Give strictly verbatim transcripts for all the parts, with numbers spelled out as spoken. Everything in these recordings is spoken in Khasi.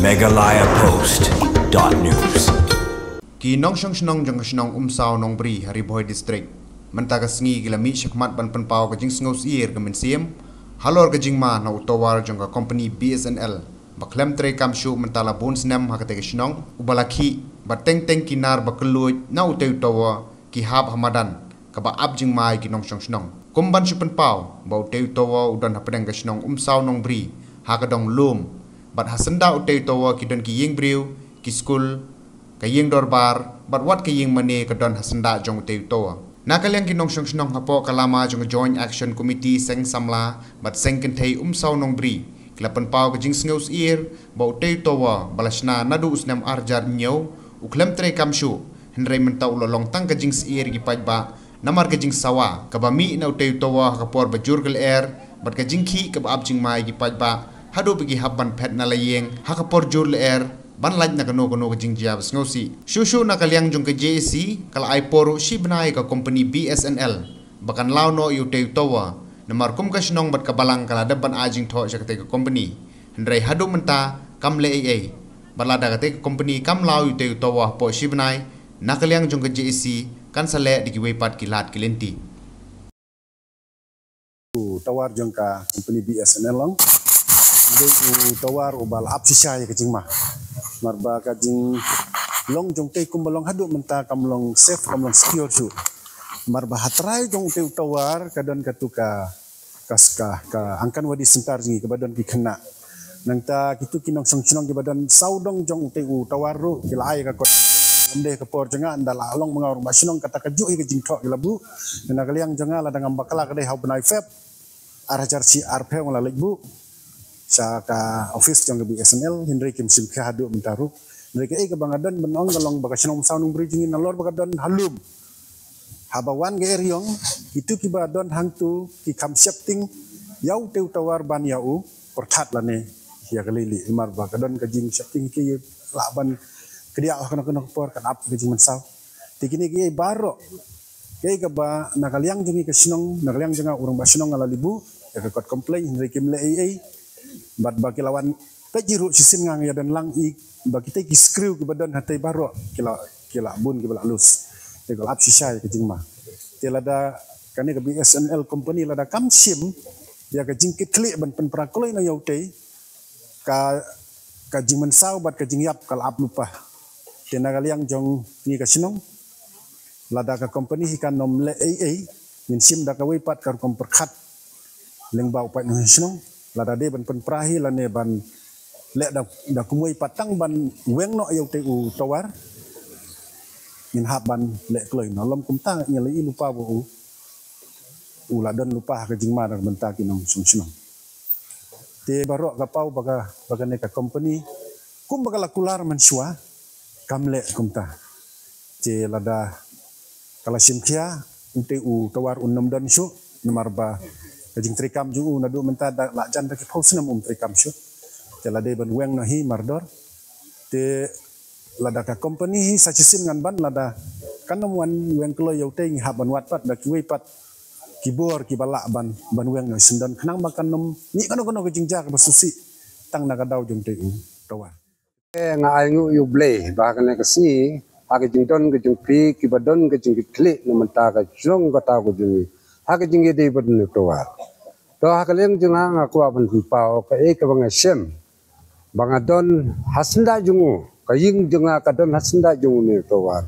Meghalaya Post dot news. Ki nongshong shnong jong ka shnong Umsaw Nongbri ha Ri Bhoi District mynta ka sngi ki la mih shakhmat ban pynpaw ka jingsngewsyier ka mynsiem halor ka jingma na u tower jong ka company B S N L ba khlem treikam shuh mynta la bun snem ha katei ka shnong, uba la khih bad teng teng ki nar ba kylluid na utei u tower ki hap ha madan kaba ap jingma ïa ki nongshong shnong. Kum ban shu pynpaw ba utei u tower u don hapdeng ka shnong Umsaw Nongbri ha ka dong lum, bad ha syndah utei u tower ki don ki ïing briew, ki skul, ka ïing dorbar bad wat ka ïing mane ka don ha syndah jong utei u tower. Na ka liang ki nongshong shnong hapoh ka lama jong ka Joint Action Committee Seng Samla bad Seng Kynthei Umsaw Nongbri ki la pynpaw ka jingsngewsyier ba utei u tower ba la shna naduh u snem ar hajar hynñiew u khlem treikam shuh, hynrei mynta u la long tang ka jingsyier ïa ki paidbah namar ka jingsawa kaba mih na utei u tower ha ka por ba jur ka lyer bad ka jingkhih kaba ap jingma ïa ki paidbah haduh ba ki hap ban phet na la ïing ha ka por jur lyer ban lait na kano kano ka jingjia ba sngewsih. Shuh shuh na ka liang jong ka J A C ka la ai por ruh shi bnai ïa ka company B S N L ba kan law noh ïa utei u tower, namar kum ka shnong bad ka balang ka la dep ban ai jingthoh sha katei ka company. Hynrei haduh mynta kam leh ei ei. Bad lada katei ka company kam law ïa utei u tower hapoh shi bnai, na ka liang jong ka J A C kan sa leh da kiwei pat ki lad ki lynti. U tower jong ka company B S N L long. U dei u tower uba la ap shisha ïa ka jingma. Namar ba ka jinglong jong tei kumba long haduh mynta kam long safe, kam long secure shuh. Namar ba ha trai jong utei u tower ka don katu ka, ka, ka, ka Anganwadi Center jong ngi kaba don ki khynnah. Nangta kitu ki nongshong shnong kiba don sawdong jong utei u tower ruh ki la ai ka kot. Ym dei ka por jong nga, ynda la long ma nga u rangbah shnong, kata kajuh hi ka jingthoh ki la buh. Na ka liang jong nga, lada ngam bakla ka dei ha u bnai Feb ar hajar shi arphew nga la leit buh sha ka office jong ka B S N L, hynrei kim shim khia haduh mynta ruh. Hynrei kaei kaba nga don ban ong ka long ba ka shnong Umsaw Nongbri jong ngi nalor ba ka don ha lum, haba wan ka eriong, kitu kiba don hangtu ki kham sheptieng ïa utei u tower ban ïa u pyrkhat lane ïa ka lili. Namar ba ka don ka jingsheptieng ki lah ban kdiah ha kano kano ka por, kan ap ka jingmynsaw. Te kine kiei baroh kiei kaba na ka liang jong ngi ka shnong, na ka liang jong nga u rangbah shnong nga la leit buh ïa ka kot complain, hynrei kim leh ei ei. Bad ba ki la wan peit hi ruh, shisien nga nga ïadon lang ïa ba kitei ki screw kiba don hatei baroh ki la, ki la bun kiba la loose. Te ka la ap shisha ïa ka jingma. Te lada kane ka B S N L company lada kam shim ïa ka jingkitkhlieh ban pynpra kloi noh ïa utei, ka, ka jingmynsaw bad ka jingïap ka la ap lypa. Te na ka liang jong ngi ka shnong, lada ka company hi kan ym leh ei ei, ngin shim da kawei pat ka rukom pyrkhat lyngba u paid nongshong shnong. Lada dei ban pynpra hi lane ban leh da, da kumwei pat tang ban weng noh ïa utei u tower, ngin hap ban leh kloi noh. Lym kumta ngi la ïohi lypa ba u, u la don lypa ha ka jingma na ka bynta ki nongshong shnong. Te baroh ka paw ba ka, ba kane ka company kumba ka la kular mynshuwa kam leh kumta. Te lada ka la shim khia, utei u tower un ym don shuh, namar ba ka jingtreikam jong u naduh mynta da la jan da ki phew snem um treikam shuh. Te la dei ban weng noh hi mardor. Te lada ka company hi sa shisien ngan ban, lada kan ym wan weng kloi ïa utei ngi hap ban wad pat da kiwei pat ki bor kiba lah ban, ban weng noh shisyndon khnang ba kan ym mih kano kano ka jingjia kaba sngewsih tang na ka daw jong utei u tower. Nga ainguh ïa U Blei ba ha kane ka sngi, ha ka jingdon ka jong phi kiba don ka jingkitkhlieh na bynta ka shnong ka thaw ka jong ngi ha ka jingïadei bad une u tower. To ha ka liang jong nga, nga kwah ban pynpaw kaei kaba nga shem ba nga don ha syndah jong u, ka ïing jong nga ka don ha syndah jong une u tower.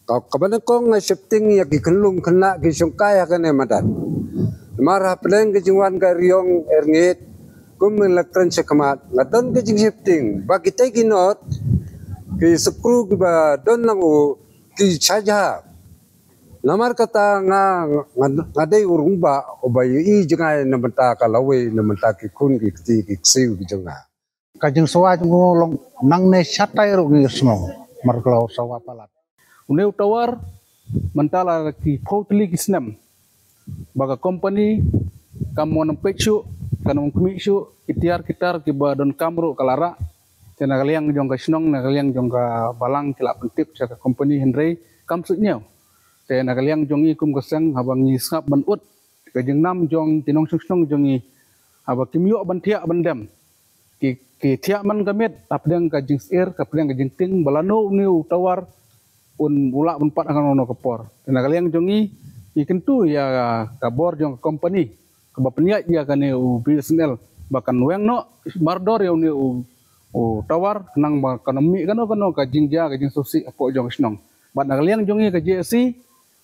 Ka, kaba nyngkong nga sheptieng ïa ki khyllung khynnah ki shongkai ha kane madan. Namar hapdeng ka jingwan ka eriong erngit, kum ngi la kren shakhmat, nga don ka jingsheptieng ba kitei ki nod, ki screw kiba don lang u, ki sha jhap. Namar kata nga, nga, nga dei u rangbah uba ïohi jngai na bynta ka lawei, na bynta ki khun ki kti ki ksiew ki jong nga. Ka jingsawa jong u long nangne shatai ruh ngi sngew, namar ka la sawa palat. Une u tower mynta la ki phew tylli ki snem ba ka company kam wan peit shuh, kam wan khmih shuh, ki tiar ki tar kiba donkam ruh ka la rah. Te na ka liang jong ka shnong, na ka liang jong ka balang ki la pyntip sha ka company, hynrei kam suidñiew. Te na ka liang jong ngi kum ka seng, haba ngi sngap ban ud ka jingnam jong ki nongshong shnong jong ngi, haba kim ïoh ban thiah ban dem, ki, Ki thiah man ka miet, hapdeng ka jingsyier, hapdeng ka jingtieng, ba lano une u tower un u lah ban pat ha kano kano ka por. Te na ka liang jong ngi, ngi kyntu ïa ka bor jong ka company kaba pynïaid ïa kane u B S N L ba kan weng noh mardor ïa une u, u tower, khnang ba kan ym mih kano kano ka jingjia ka jingsngewsih hapoh jong ka shnong. Bad na ka liang jong ngi ka J A C,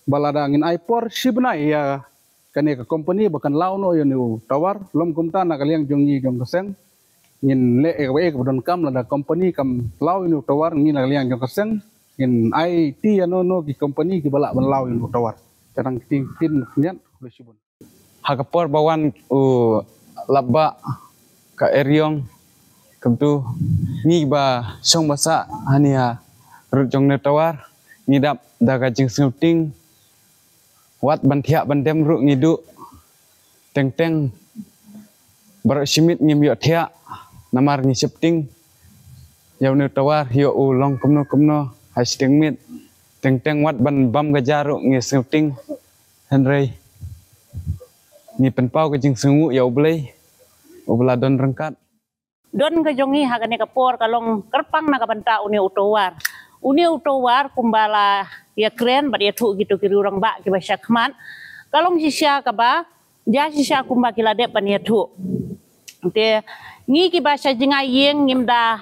ba lada ngin ai por shi bnai ïa kane ka company ba kan law noh ïa une u tower, lym kumta na ka liang jong ngi jong ka seng, ngin leh ïa kaba eh kaba donkam, lada company kam law ïa une u tower, ngi na ka liang jong ka seng ngin aiti ïa no no ki company kiba lah ban law ïa une u tower. Te nang kti ktien khyndiat, khublei shibun. Ha ka por ba wan u lapbah ka eriong, kumtu ngi ba shong ba sah hangne ha rud jong une u tower, ngi dap da ka jingsngewtieng. Wat ban thiah ban dem ruh ngi duh. Teng teng baroh shi miet ngim ïoh thiah, namar ngi sheptieng ïa une u tower, ïoh u long kumno kumno ha shiteng miet. Teng teng wat ban bam ka ja ruh ngi sngewtieng. Hynrei ngi pynpaw ka jingsngewnguh ïa U Blei uba la don ryngkat. Don ka jong ngi ha kane ka por ka long kyrpang na ka bynta une u tower. Une u tower kumba la ïakren bad ïathuh kito ki rangbah kiba sha khmat, ka long shisha kaba jia shisha kumba ki la dep ban ïathuh. Te ngi kiba sha jngai ïing ngim da,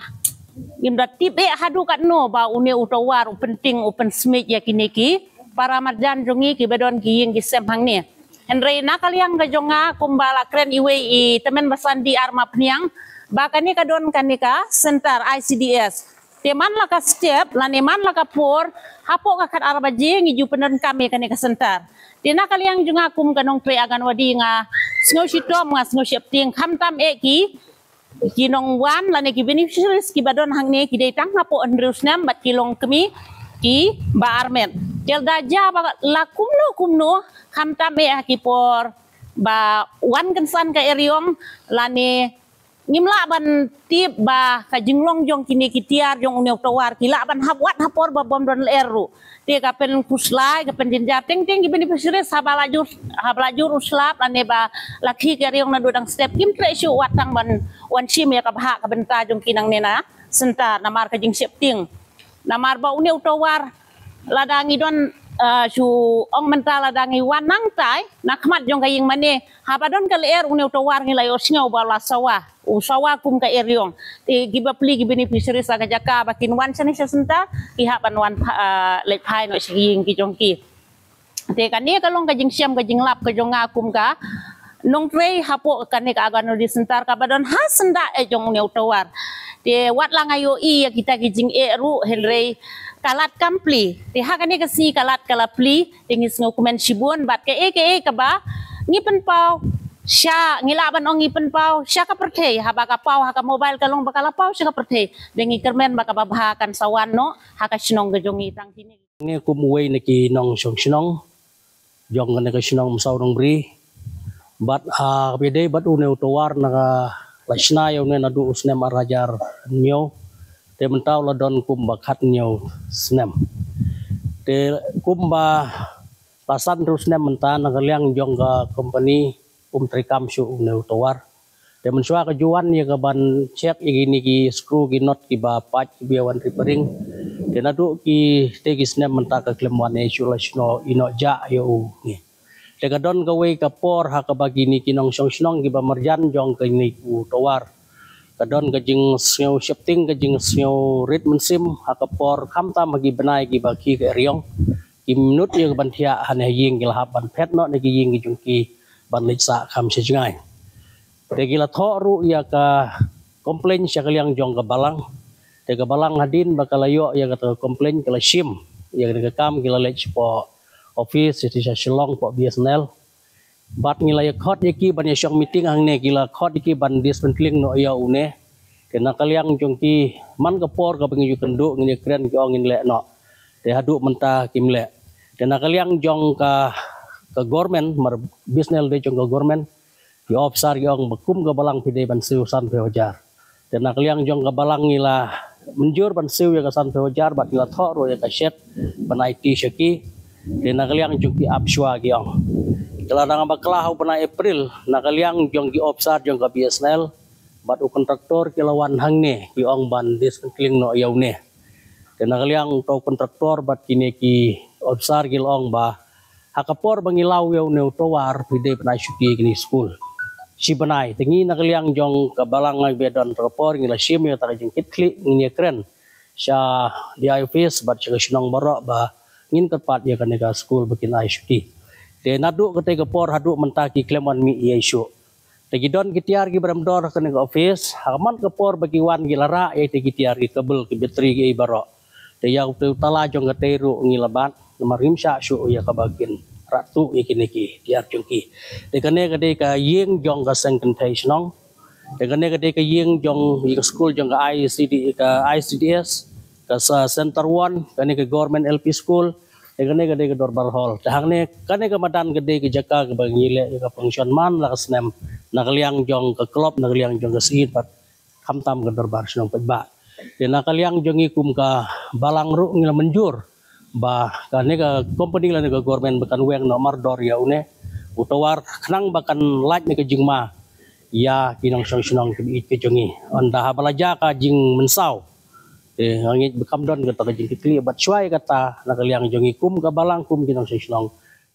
ngim da tip eh haduh katno ba une u tower u pyntieng u pynsmiej ïa kine ki para marjan jong ngi kiba don ki ïing ki sem hangne. Hynrei na ka liang ka jong nga kumba la kren iwei i tymmen basan D R Mapniang, ba kane ka don kane ka center I C D S. Te man la ka step lane man la ka por, hapoh ka khatar baje ngi ju pyndonkam ïa kane ka center. Te na ka liang jong nga kum ka nongtrei Anganwadi nga sngew shitom, nga sngew sheptieng, khamtam eh ki ki nongwan lane ki beneficiaries kiba don hangne ki dei tang hapoh hynriew snem bad ki longkmie kiba armet. Te lada jia ba la kumno kumno, khamtam eh ha ki por ba wan kynsan ka eriong lane ngim lah ban tip ba ka jinglong jong kine ki tiar jong une u tower ki lah ban hap wat ha por ba bym don lyer ruh. Te ka pynkhuslai, ka pynjynjar, teng teng ki beneficiaries haba la jur, haba la jur u slap lane ba la khih ka eriong naduh dang step, kim treh shuh wat tang ban wan shim ïa ka bhah ka bynta jong ki nangne na center namar ka jingsheptieng. Namar ba une u tower lada ngi don, eh, shu ong mynta lada ngi wan nangtai na khmat jong ka ïing mane, haba don ka lyer une u tower ngi la ïohsngew ba la sawa, u sawa kum ka eriong. Te kiba plie ki beneficiaries ha ka jaka ba kin wan shane sha center, ki hap ban wan, eh, leit phai noh sha ki ïing ki jong ki. Te kane ka long ka jingshem ka jinglap ka jong nga kum ka nongtrei hapoh kane ka Anganwadi center kaba don ha syndah eh jong une u tower. Te wat la nga ïohi ïa kita ki jingeh ruh, hynrei ka lad kam plie. Te ha kane ka sngi ka lad ka la plie, te ngi sngewkmen shibun bad kaei kaei kaba ngi pynpaw sha, ngi lah ban ong ngi pynpaw sha ka pyrthei, haba ka paw ha ka mobile ka long ba ka la paw sha ka pyrthei. Te ngi kyrmen ba kaba bha kan sa wan noh ha ka shnong ka jong ngi tang kine. Ngi kum uwei na ki nongshong shnong jong kane ka shnong Msaw Nongbri. Bad, ah, kaba ïadei bad une u tower nga la shna ïa une naduh u snem ar hajar hynñiew. Te mynta u la don kumba khathynñiew snem. Te kumba la san hynriew snem mynta na ka liang jong ka company um treikam shuh une u tower. Te mynshuwa ka ju wan ïa ka ban check ïa kine ki screw ki nut kiba pait kiba wan repairing. Te naduh kitei ki snem mynta ka khlem wan ïa shuh la shno ïa noh jah ïa u ngi. Te ka don kawei ka por ha kaba kine ki nongshong shnong kiba marjan jong kane u tower, ka don ka jingsngew sheptieng, ka jingsngew rit mynsiem ha ka por khamtam ha ki bnai kiba khih ka eriong. Kim nud ïa ka ban thiah ha ïing, ki la hap ban phet noh na ki ïing ki jong ki ban leit sah kham sha jngai. Te ki la thoh ruh ïa ka complain sha ka liang jong ka balang. Te ka balang hadien ba ka la ïoh ïa kata ka complain ka la shim ïa kata ka kam, ki la leit shapoh office sha Shillong poh B S N L. Bad ngi la ïa khot ïa ki ban ïa shong meeting hangne, ki la khot ïa ki ban dismantling noh ïa une. Te na ka liang jong ki man ka por kaba ngi ju kynduh ngin ïa kren ki ong ngin leh noh. Te haduh mynta kim leh. Te na ka liang jong ka, ka government, mar B S N L dei jong ka government, ki officer ki ong ba kum ka balang phi dei ban siew sanphew hajar. Te na ka liang jong ka balang ngi la mynjur ban siew ïa ka sanphew hajar bad ngi la thoh ruh ïa ka shet ban aiti sha ki. Te na ka liang jong ki ap shuwa ki ong. Te la dang bakla ha u bnai April na ka liang jong ki officer jong ka B S N L bad u kontraktor ki la wan hangne ki ong ban dismantling noh ïa une. Te na ka liang uto u kontraktor bad kine ki ophisar ki la ong ba ha ka por ba ngi law ïa une u tower phi dei ban ai shuti ïa kine ki skul shi bnai. Te ngi na ka liang jong ka balang ngi ba don ha ka por ngi la shim ïa kata ka jingkitkhlieh, ngin ïakren sha D I office bad sha ka shnong baroh ba ngin kyrpad ïa kane ka skul ba kin ai shuti. Te naduh katei ka por haduh mynta ki khlem wan mih ei ei shuh. Te ki don ki tiar ki ba rem dor ha kane ka office, ha ka man ka por ba ki wan ki la rah ïa kitei ki tiar, ki cable, ki battery, ki ei baroh. Te ïa utei u tala jong katei ruh ngi la bat namar ngim shah shuh ïa kaba kin rah tuh ïa kine ki tiar jong ki. Te kane ka dei ka ïing jong ka seng kynthei shnong. Te kane ka dei ka ïing jong, ïa ka skul jong ka I C D, ka I C D S, ka sa Center One, kane ka Government L P School. Te kane ka dei ka Dorbar Hall. Te hangne kane ka madan ka dei ka jaka kaba ngi leh ïa ka function man la ka snem na ka liang jong ka club, na ka liang jong ka seng bad khamtam ka Dorbar Shnong Paidbah. Te na ka liang jong ngi kum ka balang ruh ngi la mynjur ba kane ka company lane ka government ba kan weng noh mardor ïa une u tower khnang ba kan lait na ka jingma ïa ki nongshong shnong kiba ïeit ki jong ngi. Ynda haba la jia ka jingmynsaw, te nga ngeit ba kam don kata ka jingkitkhlieh, bad shuwa ïa kata na ka liang jong ngi kum ka balang, kum ki nongshong shnong,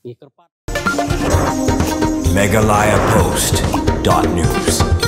ngi kyrpad. Meghalaya Post dot news.